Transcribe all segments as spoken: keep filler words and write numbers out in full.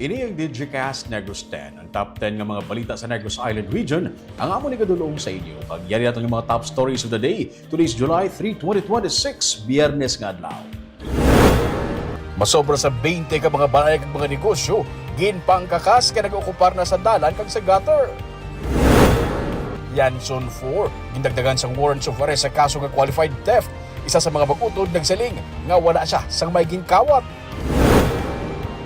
Ini ang Digicast Negros ten, ang top ten nga mga balita sa Negros Island Region, ang amon igadulong sa inyo. Kag yari naton nga mga top stories of the day. Today is July three, twenty twenty-six, Biyernes nga adlaw. Masobra sa twenty ka mga balay kag mga negosyo, ginpangkakas kay nag-okupar na sa dalan kag sa gutter. Yanson four, gindagdagan sang warrants of arrest sa kaso nga qualified theft. Isa sa mga mag-utod nagsiling nga wala siya sang may ginkawat.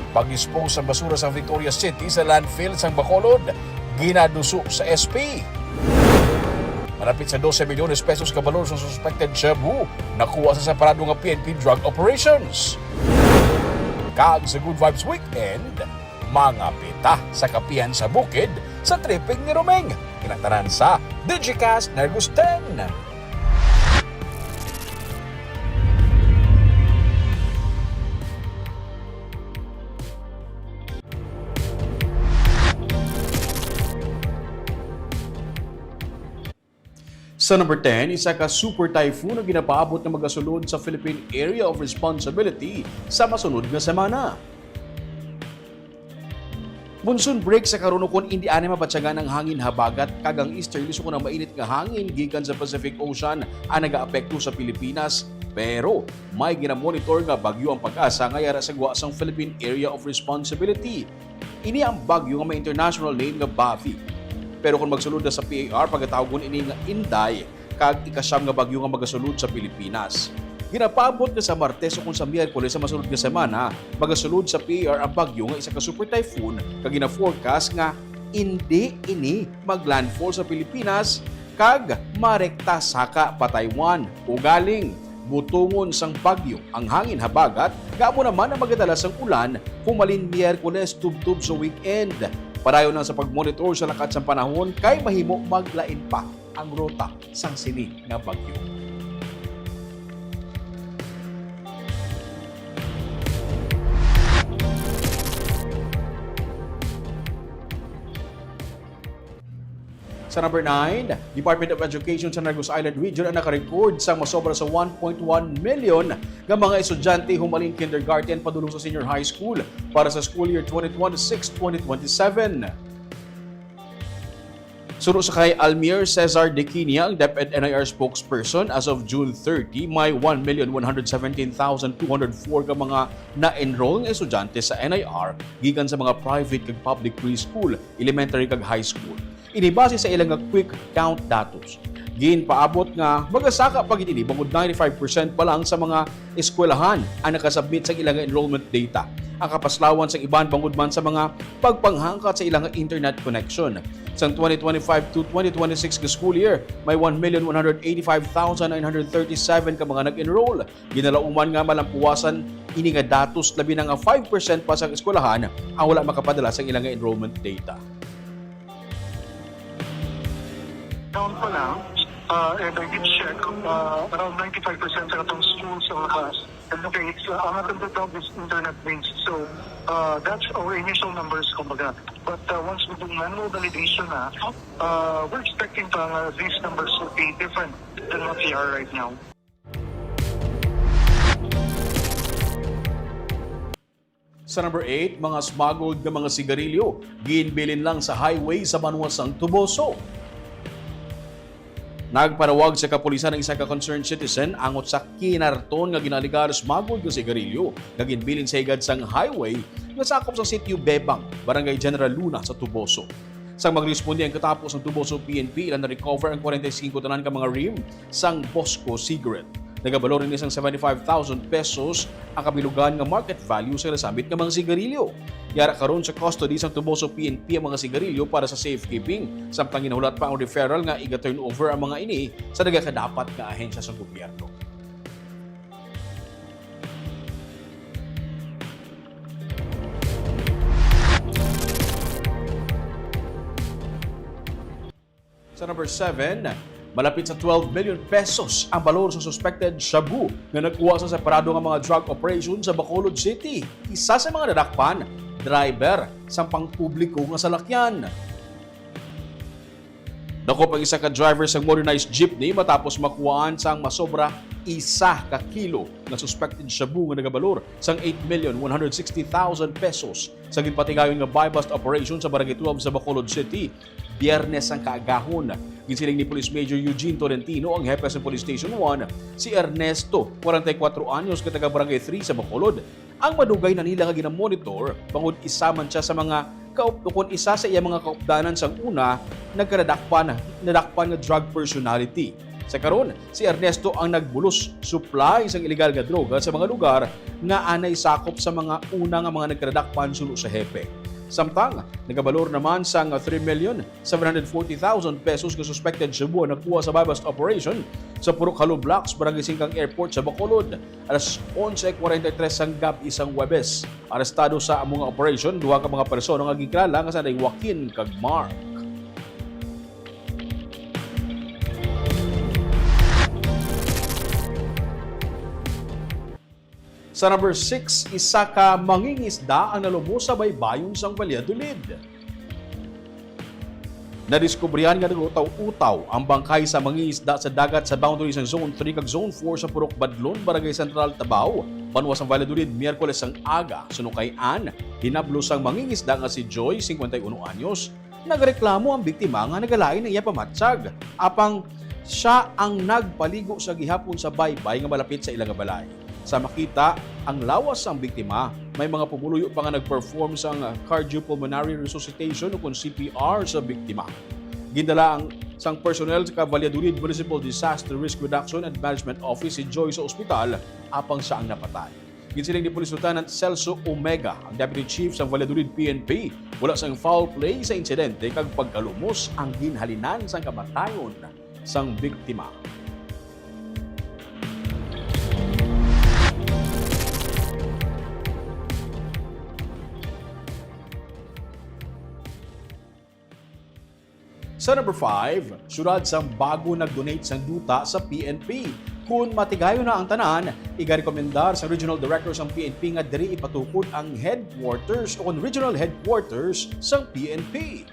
Pag-dispose sang basura sa Victoria City sa landfill sang Bacolod, ginaduso sa S P. Malapit sa dose milyones pesos ka balor sa suspected shabu nakuha sa separado nga P N P drug operations. Kag sa Good Vibes Weekend, mga pita sa kapihan sa bukid sa tripping ni Romeng. Kinataran sa Digicast Negros ten. Sa number ten, isa ka super typhoon ang ginapaabot nga magasulod sa Philippine Area of Responsibility sa masunod nga semana. Monsoon break sa karon, ukon indi anay mabatyagan ang hangin habagat kag ang easterlies, ukon ang mainit nga hangin gikan sa Pacific Ocean ang nagaapekto sa Pilipinas. Pero may ginamonitor nga bagyo ang PAGASA nga yara sa gwa sang Philippine Area of Responsibility. Ini ang bagyo nga may international name nga Bavi. Pero kung magsulod na sa P A R, pagatawgon ini nga Inday, kag ikasyam nga bagyo nga magasulod sa Pilipinas. Ginapaabot nga sa Martes ukon sa Miyerkules sa masunod nga semana, magasulod sa P A R ang bagyo nga isa ka super typhoon, kag gina-forecast nga indi ini mag-landfall sa Pilipinas kag marekta saka pa Taiwan. Ugaling, butongon sang bagyo ang hangin habagat, nga amo naman ang magadala sang ulan humalin Miyerkules tubtob sa weekend. Padayon lang sa pag-monitor sa lakat sang panahon kay mahimo maglain pa ang ruta sang sini nga bagyo. Sa number nine, Department of Education sa Negros Island Region ang nakarecord sang masobra sa one point one million nga mga estudyante humalin kindergarten padulong sa senior high school para sa school year twenty twenty-six twenty twenty-seven. Suno sa kay Almir Cesar Diquinia, ang DepEd N I R spokesperson, as of June thirty, may one million one hundred seventeen thousand two hundred four ka mga na-enroll nga estudyante sa N I R gikan sa mga private kag public preschool, elementary kag high school. Ini base sa ila nga quick count datos. Ginpaabot nga magasaka pa gid ini bangod ninety-five percent pa lang sa mga eskwelahan ang nakasubmit sang ila nga enrollment data. Ang kapaslawan sang iban bangod man sa mga pagpanghangkat sa ila nga internet connection. Sang twenty twenty-five to twenty twenty-six nga school year, may one million one hundred eighty-five thousand nine hundred thirty-seven ka mga nag-enroll. Ginalauman nga malampuwasan ini nga datos, labi na nga five percent pa sa eskwelahan ang wala makapadala sang ila nga enrollment data. Down pa lang, uh, and I did check, uh, around ninety-five percent sa atong schools ang naka-, and okay, it's, uh, ang atong tawag is internet based. So, uh, that's our initial numbers, kumbaga. But, uh, once we do manual validation na, uh, we're expecting pa nga these numbers would be different than what they are right now. Sa number eight, mga smuggled nga mga sigarilyo ginbilin lang sa highway sa banwa sang Toboso. Nagpanawag sa kapulisan ang isa ka concerned citizen angot sa kinarton nga ginaalegar smuggled nga sigarilyo nga ginbilin sa higad sang highway nga sakop sa Sitio Bebang, Barangay General Luna sa Toboso. Sang magresponde ang katapo sang Toboso P N P, ila na-recover ang forty-five tanan ka mga ream sang Bosco cigarette. Nagabalor ini sang seventy-five thousand pesos ang kabilugan nga market value sa nasamit nga mga sigarilyo. Yara karon sa custody sang Toboso P N P ang mga sigarilyo para sa safekeeping, samtang ginahulat pa ang referral nga iga-turnover ang mga ini sa nagakadapat nga ahensya sa gobyerno. Sa number seven, malapit sa twelve million pesos ang balor sa suspected shabu nga nakuha sa separado nga mga drug operation sa Bacolod City. Isa sa mga nadakpan, driver sang pangpubliko nga salakyan. Dakop ang isa ka driver sang motorized jeepney matapos makuhaan sang masobra isa ka kilo nga suspected shabu nga nagabalor sang eight million one hundred sixty thousand pesos sa ginpatigayon nga buy-bust operation sa Barangay twelve sa Bacolod City, Biyernes sang kaagahon. Ginsiling ni Police Major Eugene Tolentino, ang hepe sa Police Station one, si Ernesto, kwarenta y kuwatro anyos, nga taga Barangay three sa Bacolod, ang madugay na nila nga ginamonitor, bangod isa man sia sa mga kaup-, ukon isa sa iya mga kaupdanan sang una, nagkadakpan, nadakpan nga drug personality. Sa karon, si Ernesto ang nagbulos supply sang iligal nga droga sa mga lugar nga anay sakop sa mga una nga mga nagkadakpan suno sa hepe. Samtang, nagabalor naman sang three million seven hundred forty thousand pesos nga suspected shabu ang nakuha sa buy-bust operation sa Purok Hollow Blocks, Barangay Singkang Airport sa Bacolod, alas onse kwarenta y tres sang gab-i sang Huwebes. Arestado sa amo nga operasyon duha ka mga persona nga ginkilala nga sanday Joaquin kag Mark. Sa number six, isa ka mangingisda ang nalumos sa baybayon sang Valladolid. Nadiskubrihan nga nag-utaw-utaw ang bangkay sa mangingisda sa dagat sa boundary sang Zone three kag Zone four sa Purok Badlon, Barangay Central, Tabao, banwa sang Valladolid, Miyerkules sang aga. Suno kay Ann, hinablo sang mangingisda nga si Joy, cincuenta y uno anyos, nagreklamo ang biktima nga nagalain ang iya pamatyag, apang sia ang nagpaligo sa gihapon sa baybay nga malapit sa ila nga balay. Sa makita ang lawas sang biktima, may mga pumuluyo pa nga nag-perform sang cardiopulmonary resuscitation o kon C P R sa biktima. Gindala ang sang personnel sa Valladolid Municipal Disaster Risk Reduction and Management Office si Joy sa ospital, apang sia ang napatay. Ginsiling ni Police Lieutenant Celso Omega, ang Deputy Chief sang Valladolid P N P, wala sang foul play sa insidente kag pagkalumos ang ginhalinan sang kamatayon sang biktima. Sa number five, siyudad sang Bago nag-donate sang duta sa P N P. Kon matigayon na ang tanan, igarekomendar sang Regional Director sang P N P nga diri ipatukod ang headquarters o kon regional headquarters sang P N P.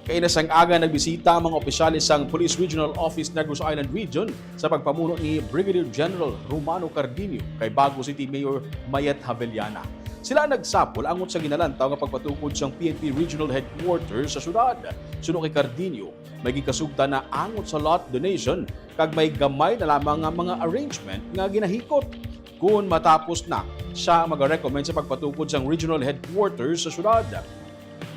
Kaina sang aga, nagbisita ang mga opisyales sang Police Regional Office Negros Island Region sa pagpamuno ni Brigadier General Romano Cardenio kay Bago City Mayor Mayet Javellana. Sila nagsapol angot sa ginalantaw nga pagpatukod sang P N P Regional Headquarters sa syudad. Suno kay Cardenio, may ginkasugtan na angot sa lot donation kag may gamay na lamang nga mga arrangement nga ginahikot. Kon matapos na, sia ang mag-recommend sa pagpatukod sang regional headquarters sa syudad.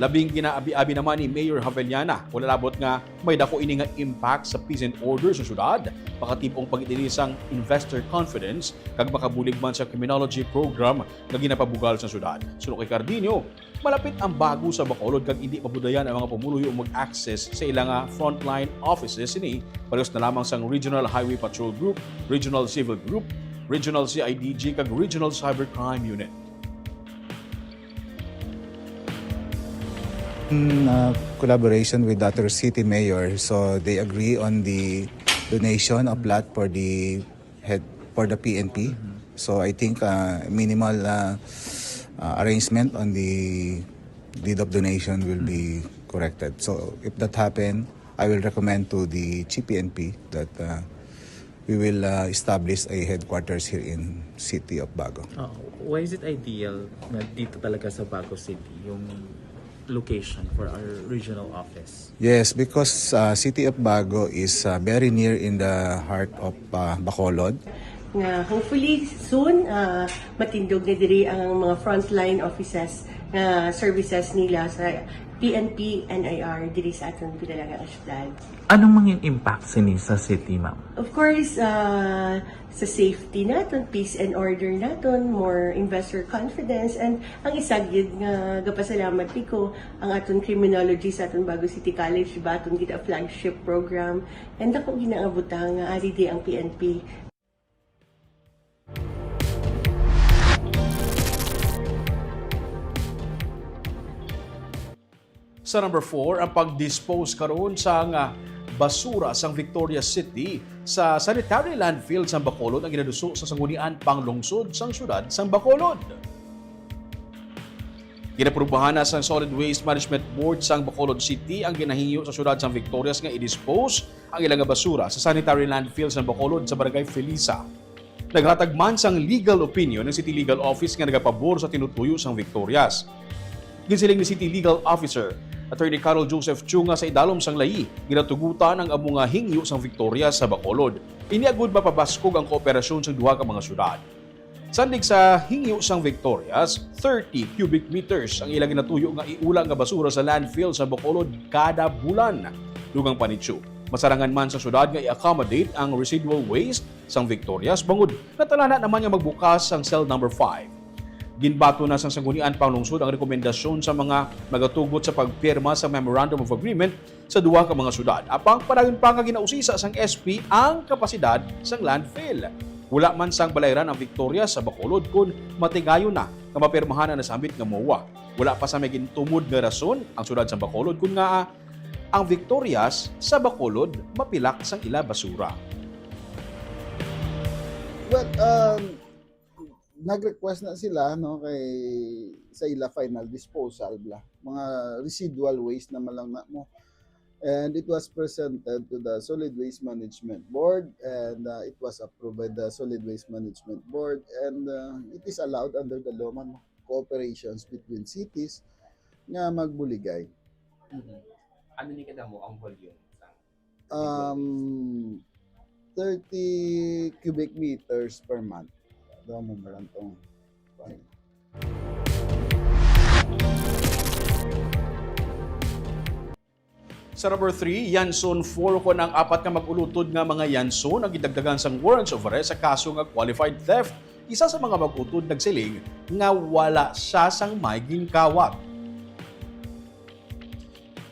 Labing ginaabi-abi naman ni Mayor Javellana, wala labot nga may dako ini nga impact sa peace and order sa syudad, makatib-ong pagit ini sang investor confidence, kag makabulig man sa criminology program nga ginapabugal sa syudad. Suno kay Cardenio, malapit ang Bago sa Bacolod kag indi mabudayan ang mga pumuluyo mag-access sa ila nga frontline offices sini, parehas na lamang sang Regional Highway Patrol Group, Regional Civil Group, Regional C I D G, kag Regional Cybercrime Unit. In uh, collaboration with other city mayor, so they agree on the donation of lot for the head for the P N P. So I think uh, minimal uh, uh, arrangement on the deed of donation will be corrected. So if that happen, I will recommend to the G P N P that uh, we will uh, establish a headquarters here in City of Bago. Oh, why is it ideal na dito talaga sa Bago City yung location for our regional office? Yes, because uh, City of Bago is uh, very near in the heart of uh, Bacolod. Nga hopefully soon uh, matindog na diri ang mga frontline offices nga services nila sa P N P, N I R diri sa aton pinalagang syudad. Anong mga impact sini sa city, ma'am? Of course, uh, sa safety naton, peace and order naton, more investor confidence, and ang isa gid nga gapasalamat ko ang aton criminology sa aton Bago City College, ba aton gid ang flagship program, and ako ginaabutang nga ari di ang P N P. Sa number four, ang pag-dispose karon sang basura sang Victoria City sa sanitary landfill sang Bacolod ang ginaduso sa Sangguniang Panglungsod sang Syudad sang Bacolod. Ginaprubahan na sang Solid Waste Management Board sang Bacolod City ang ginahingyo sa siyudad sang Victorias nga i-dispose ang ila nga basura sa sanitary landfill sang Bacolod sa Barangay Felisa. Naghatag man sang legal opinion ang City Legal Office nga nagapabor sa tinutuyo sang Victorias. Ginsiling ni City Legal Officer Attorney Carol Joseph Chunga sa idalom sang layi, ginatugutan ang amo nga hingyo sang Victorias sa Bacolod. Ini agud mapabaskog ang kooperasyon sang duha ka mga syudad. Sandig sa hingyo sang Victorias, thirty cubic meters ang ila ginatuyo nga iula nga basura sa landfill sa Bacolod kada bulan. Dugang pa ni Chu, masarangan man sa syudad nga i-accommodate ang residual waste sang Victorias bangod natalana naman nga magbukas ang cell number five. Ginbaton na sang Sangguniang Panglungsod ang rekomendasyon sa mga magatugot sa pagpirma sa Memorandum of Agreement sa duha ka mga syudad. Apang padayon pa nga ginausisa sang S P ang kapasidad sang landfill. Wala man sang balayran ang Victorias sa Bacolod kon matigayon na nga mapirmahan ang nasambit nga MOA. Wala pa sa may gintumod nga rason ang syudad sang Bacolod kon ngaa ang Victorias sa Bacolod mapilak sang ila basura. Well, um, nag-request na sila, no, kay sa ila final disposal bla. Mga residual waste naman lang na mo. And it was presented to the Solid Waste Management Board, and uh, it was approved by the Solid Waste Management Board, and uh, it is allowed under the law man, cooperations between cities nga magbuligay. Mhm. Ano ni kadamo ang volume sa Um, thirty cubic meters per month. Daw mo malang tong Sa number three, Yanson four, kon ang apat ka mag-ulutod nga mga Yanson ang gidagdagan sang warrants of arrest sa kaso nga qualified theft. Isa sa mga mag-utod nagsiling nga wala siya sang may ginkawat.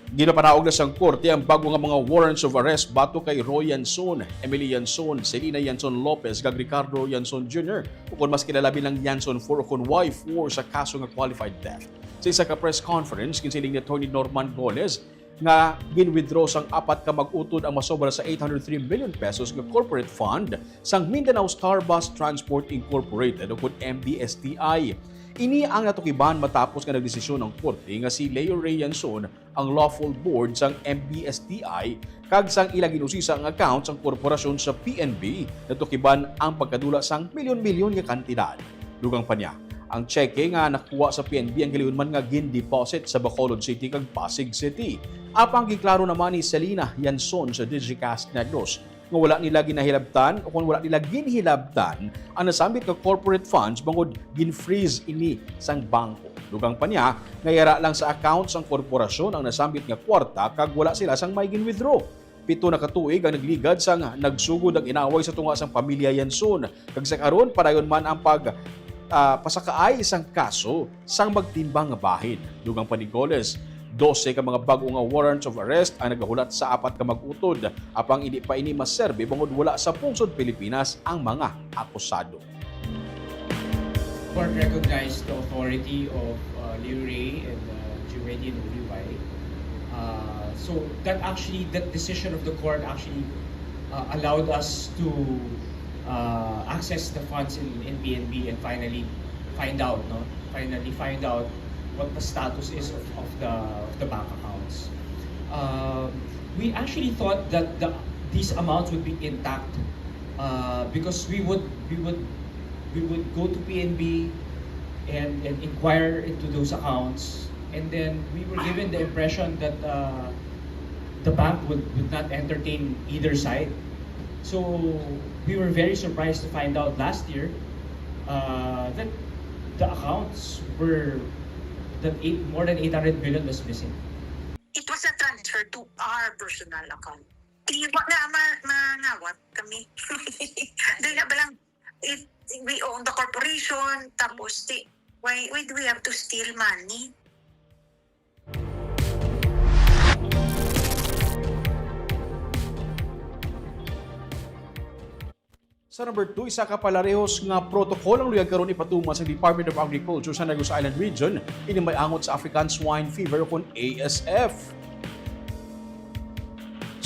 Ginapanaog na sang korte ang bago nga mga warrants of arrest batok kay Roy Yanson, Emily Yanson, Selina Yanson Lopez, kag Ricardo Yanson Junior, ukon mas kilala bilang Yanson four ukon Y four sa kaso nga qualified theft. Sa isa ka press conference, ginsiling ni Attorney Norman Goles nga gin-withdraw sang apat ka mag-utod ang masobra sa eight hundred three million pesos nga corporate fund sang Mindanao Star Bus Transport Incorporated ukon M B S T I. Ini ang natukiban matapos nga nagdesisyon ang korte nga si Leo Ray Yanson ang lawful board sang M B S T I kag sang ila ginusisa ang account sang korporasyon sa P N B, natukiban ang pagkadula sang milyon-milyon nga kantidad. Dugang pa niya, ang tseke nga nakuha sa P N B ang giliyon man nga gin-deposit sa Bacolod City kag Pasig City. Apang giklaro naman ni Selina Yanson sa Digicast Negros nga wala nila ginahilabtan o kung wala nila ginhilabtan ang nasambit nga corporate funds bangod gin-freeze ini sang bangko. Dugang pa niya nga yara lang sa account sang korporasyon ang nasambit nga kwarta kag wala sila sang may gin-withdraw. Pito na ka tuig ang nagligad sang nagsugod ang inaway sa tunga sang pamilya Yanson, kag sa karon padayon man ang pag ah, pasakaay sang kaso sang magtimbang nga bahin. Dugang pa ni Goles, dose ka mga bag-o nga warrants of arrest ang nagahulat sa apat ka mag-utod, apang indi pa ini maserbi bangod wala sa pungsod Pilipinas ang mga akusado. Court recognized the authority of uh, Liu Ray and uh, Giovanni Noviway. Uh, so that actually, that decision of the court actually uh, allowed us to uh, access the funds in, in P N B and finally find out, no? Finally find out what the status is of, of the of the bank accounts. Um, we actually thought that the, these amounts would be intact uh, because we would we would we would go to P N B and, and inquire into those accounts, and then we were given the impression that uh, the bank would, would not entertain either side. So we were very surprised to find out last year uh, that the accounts were that eight, more than eight hundred million was missing. It was a transfer to our personal account. Di ba na ma mangawat kami? Dahil na ba lang, it, we own the corporation, tapos di, why, why do we have to steal money? Sa number two, isa ka palarehos nga protocol ang luyag karon ipatuman sa Department of Agriculture sa Negros Island Region, ini may angot sa African Swine Fever ukon A S F.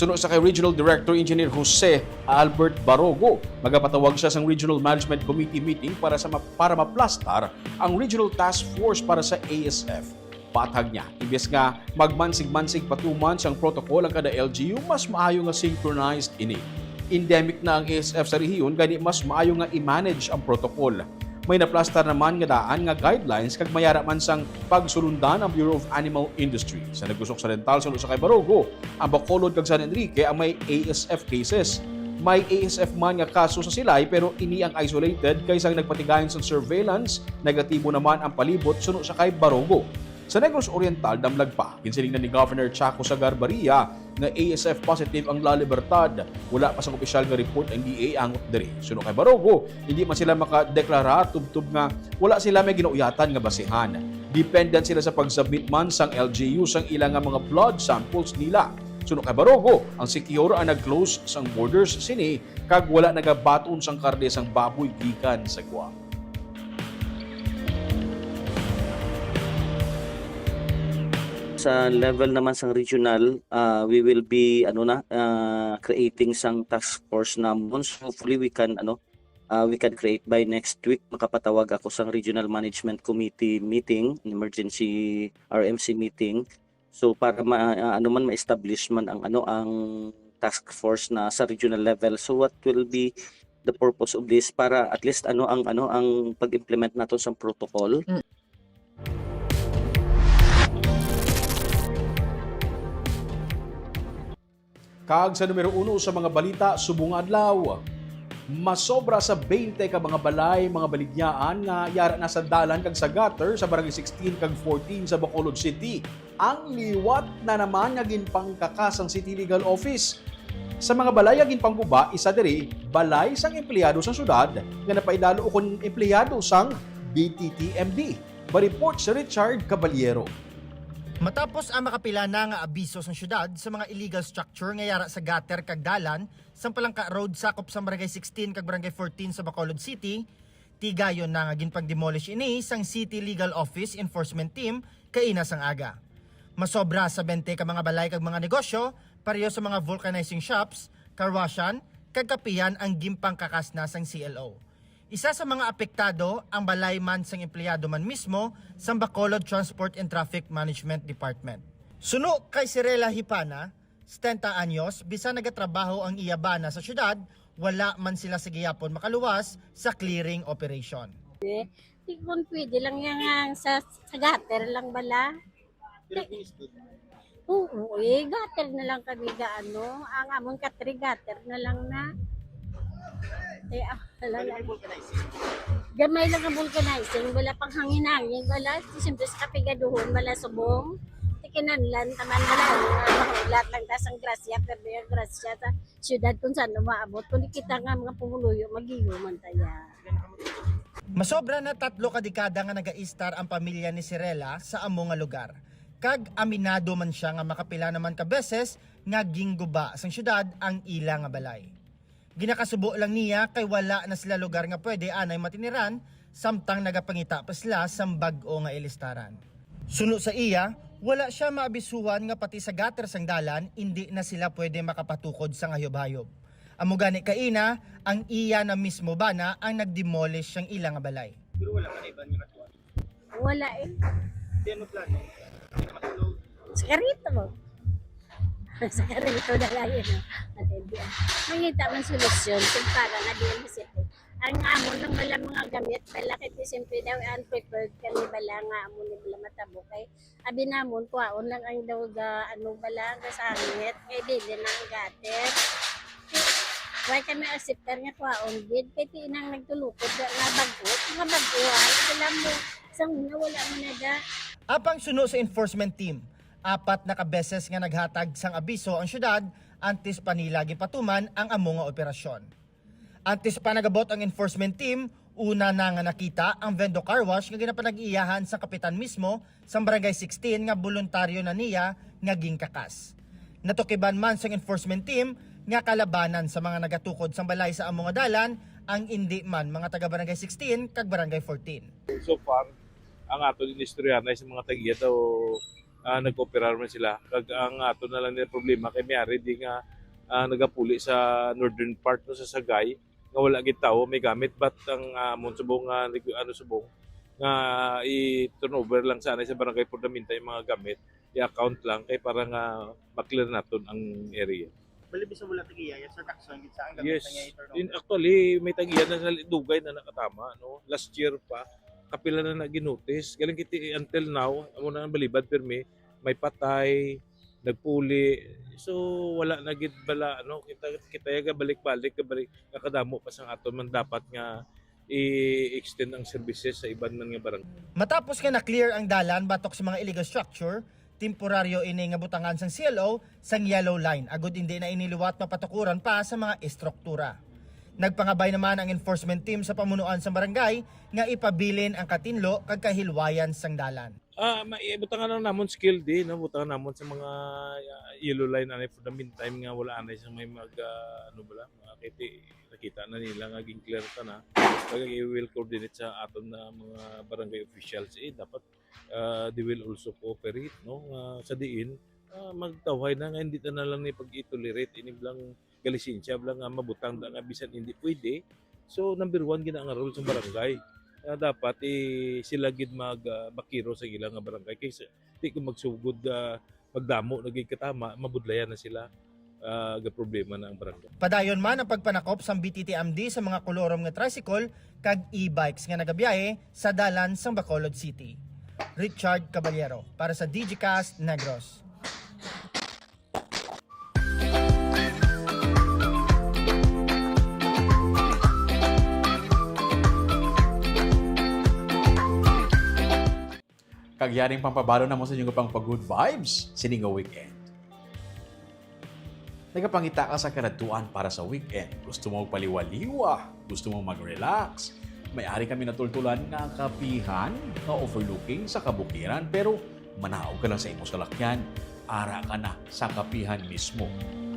Suno sa kay Regional Director Engineer Jose Albert Barogo, magapatawag siya sang Regional Management Committee meeting para sa ma-, para maplastar ang Regional Task Force para sa A S F. Patag niya, imbes nga magmansig-mansig patuman sang protocol ang kada L G U, mas maayo nga synchronized ini. Endemic na ang A S F sa rehiyon, gani mas maayo nga i-manage ang protocol. May naplastar naman nga daan nga guidelines kag mayara man sang pagsulundan ang Bureau of Animal Industry. Sa Negros Occidental, suno sa kay Barogo, ang Bacolod kag San Enrique ang may A S F cases. May A S F man nga kaso sa Silay, pero ini ang isolated kay sang nagpatigayon sang surveillance, negatibo naman ang palibot, suno sa kay Barogo. Sa Negros Oriental, damlag pa. Ginsiling na ni Governor Chaco Sagar Baria nga A S F positive ang La Libertad. Wala pa sang opisyal nga report ang D A angot diri. Suno kay Barogo, hindi man sila makadeklara tubtob nga wala sila may ginauyatan nga basihan. Dependent sila sa pag-submit man sang L G U sang ila nga mga blood samples nila. Suno kay Barogo, ang Siquijor ang nag-close sang borders sini kag wala nagabaton sang karne sang baboy gikan sa Guam. Sa level naman sang regional, ah, we will be, ano na, ah, creating sang task force namon. So hopefully we can, ano, ah, we can create by next week. Makapatawag ako sang Regional Management Committee meeting, emergency R M C meeting. So para ma-, ah, ano man, ma-establish man ang, ano, ang task force na sa regional level. So what will be the purpose of this? Para at least, ano, ang, ano, ang pag-implement nato sa protocol. Mm. Kag sa numero uno sa mga balita subong adlaw, masobra sa twenty ka mga balay, mga baligyaan nga yara na sa dalan kag sa gutter sa Barangay sixteen kag fourteen sa Bacolod City ang liwat na naman nga ginpangkakas sang City Legal Office. Sa mga balay nga ginpangguba, isa diri balay sang empleyado sang syudad nga napaidalo ukon empleyado sang B T T M D. Mareport si Richard Caballero. Matapos ang makapila na nga abiso sang syudad sa mga illegal structure nga yara sa gutter kag dalan sang Palangka Road, sakop sang Barangay sixteen kag Barangay fourteen sa Bacolod City, tigayon na nga ginpag-demolish ini sang City Legal Office Enforcement Team kaina sang aga. Masobra sa twenty ka mga balay kag mga negosyo, pareho sa mga vulcanizing shops, carwashan, kag kapihan ang ginpangkakas na sang C L O. Isa sa mga apektado ang balay man sang empleyado man mismo sang Bacolod Transport and Traffic Management Department. Suno kay Sirela Hipana, setenta anyos, bisan nagatrabaho ang iya bana sa syudad, wala man sila sa gihapon makaluwas sa clearing operation. Di kun pwede lang yan nga sa, sa gutter lang bala. Pero finished good. Oo, eh, gutter na lang kami ga-, ano, ang amon katri gutter na lang na. Eh, ah, wala Pwede lang. May vulcanizing. Gamay lang ang vulcanizing, wala pang hangin-hangin, wala. Siyempre sa kapigaduhon, wala subong. Tikinanlan, taman wala, ano, mahulat lang ta sang grasya, pero yung grasya sa syudad kung saan umaabot. Kung di kita nga mga pumuluyo, magiyo man taya. Masobra na tatlo ka dekada nga nagaistar ang pamilya ni Sirela sa amo nga lugar, kag aminado man sia nga makapila naman ka beses nga gingguba sang syudad ang ila nga balay. Ginakasubo lang niya kay wala na sila lugar nga pwede anay matiniran, samtang nagapangita pa sila sang bag-o nga ilistaran. Suno sa iya, wala sia maabisuhan nga pati sa gutter sang dalan indi na sila pwede makapatukod sang hayop-hayop. Amo gani kaina, ang iya na mismo bana ang nag-demolish sang ila nga balay. Pero wala ka na iban nga katuan? Wala eh. Di ano plano? Di na matulog? Sa karito mo. Sa karito na lang yun. Matindi. Mangita man solusyon kung para nga di ang isip. Ang amo ng bala mga gamit, bala kay siyempre daw unprepared kami bala nga amo ni bala matabo kay abi namon, kuhaon lang ang daw ga, ano bala, ga sangit, kay dili na ang gutter. Why kami akseptar nga kuhaon gid? Kay ti inang nagtulukod nga, nga bag-o, nga bag-o, ay, sila mo, sa una wala man na da. Apang suno sa enforcement team, apat na ka beses nga naghatag sang abiso ang syudad antes pa nila ginpatuman ang amo nga operasyon. Antes pa nagabot ang enforcement team, una na nga nakita ang Vendo Car Wash nga ginapanag-iyahan sang kapitan mismo sang Barangay sixteen nga boluntaryo na niya nga ginkakas. Natukiban man sang enforcement team nga kalabanan sa mga nagatukod sang balay sa amo nga dalan ang indi man mga taga Barangay sixteen kag Barangay fourteen. So far, ang aton inistoryahanay sa mga tag-iya daw, ah, nag-operar man sila. Kag ang aton na lang ni problema kay may ari di nga ah, nagapuli sa northern part, no, sa Sagay, nga wala gid tawo may gamit, but ang, ah, amon subong nga neg-, ano, subong nga i-turnover lang sa anay sa barangay for the meantime, mga gamit, i-account lang kay para nga ma-clear naton ang area. Bali, bisan wala tag-iya, sa takson gid sa ang gamit Yes. na niya i-turnover. In, actually, may tag-iya na sa dugay na nakatama, no? Last year pa, kapila na naginotis. Galing kiti until now, amo na ang balibad, pirmi, may patay, nagpuli. So, wala na gid bala, ano, kita, kita yaga balik-balik, kabalik, nakadamo pa sang aton man dapat nga i-extend ang services sa iban man nga barangay. Matapos nga na-clear ang dalan batok sa mga illegal structure, temporaryo ini nga butangan sang C L O sang yellow line, agud indi na ini liwat mapatukuran pa sa mga estruktura. Nagpangabay naman ang enforcement team sa pamunuan sang barangay nga ipabilin ang katinlo kag kahilwayan sang dalan. Ah, ma-, eh, butangan lang namon skilled, eh, no? Butangan namon sa mga, ah, yellow line anay for the meantime nga wala anay sa may mag, ah, ano bala, mga kiti, nakita na nila nga ging-clear ta na. Kag we will coordinate sa aton na mga barangay officials, eh, dapat, ah, they will also cooperate, no? Nga sa diin, ah, magtawhay na nga hindi ta na lang ni pag-i-tolerate ini lang galisensya lang nga mabutang da nga bisan hindi pwede. So, number one gid ang role sa barangay. Nga dapat, eh, sila gid mag, ah, bakiro sa ila nga barangay. Kaysa, di ko magsugod, ah, magdamo na gid katama, mabudlayan na sila, ah, gaproblema na ang barangay. Padayon man ang pagpanakop sang B T T M D sa mga kolorom nga tricycle kag e-bikes nga nagabiyahe sa dalan sang Bacolod City. Richard Caballero para sa Digicast Negros. Kag yaring pampabalo namo sa inyo nga pang pa-good vibes sini nga weekend. Nagapangita ka sa karadtuan para sa weekend? Gusto mo magpaliwaliwa? Gusto mo mag-relax? May ari kami natultulan nga kapihan nga overlooking sa kabukiran, pero manaog ka lang sa imo salakyan. Ara ka na sa kapihan mismo.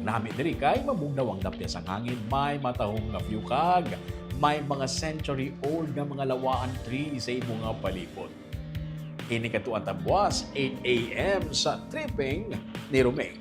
Nami diri kay mabugnaw ang dapya sang hangin, may matahom nga view kag may mga century-old nga mga lawaan tree sa imo nga palibot. Ini kadtuan ta buas, eight a m sa Tripping ni Romeo.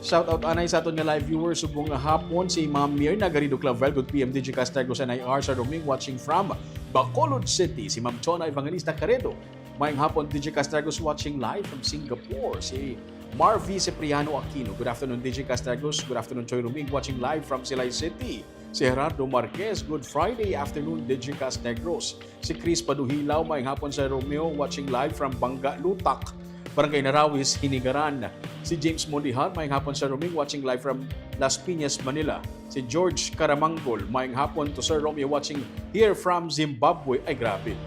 Shout out anay sa aton nga live viewers subong nga hapon, si Ma'am Mirna Garrido Clavel, good P M Digicast Negros N I R sa Romeo, watching from Bacolod City. Si Ma'am Chona Evangelista Caredo, maayong hapon Digicast Negros, watching live from Singapore. Si Marvy Cipriano Aquino, good afternoon Digicast Negros. Good afternoon Choy Romeo, watching live from Silay City. Si Gerardo Marquez, good Friday afternoon Digicast Negros. Si Chris Paduhilaw, maayong hapon sa Romeo, watching live from Bangga Lutak, Barangay Narawis, Hinigaran. Si James Mondijar, maayong hapon sa Romeo, watching live from Las Piñas, Manila. Si George Caramangol, maayong hapon to Sir Romeo, watching here from Zimbabwe. Ay, grabe.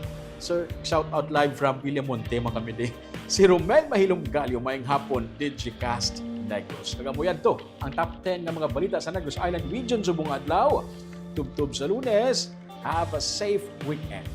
Sir, shout out live from Villamonte, mga kami di. Si Romel Mahilom Galio, maayong hapon, Digicast Negros. Kag amo yadto ang top ten nga mga balita sa Negros Island Region subong adlaw. Tubtob sa Lunes. Have a safe weekend.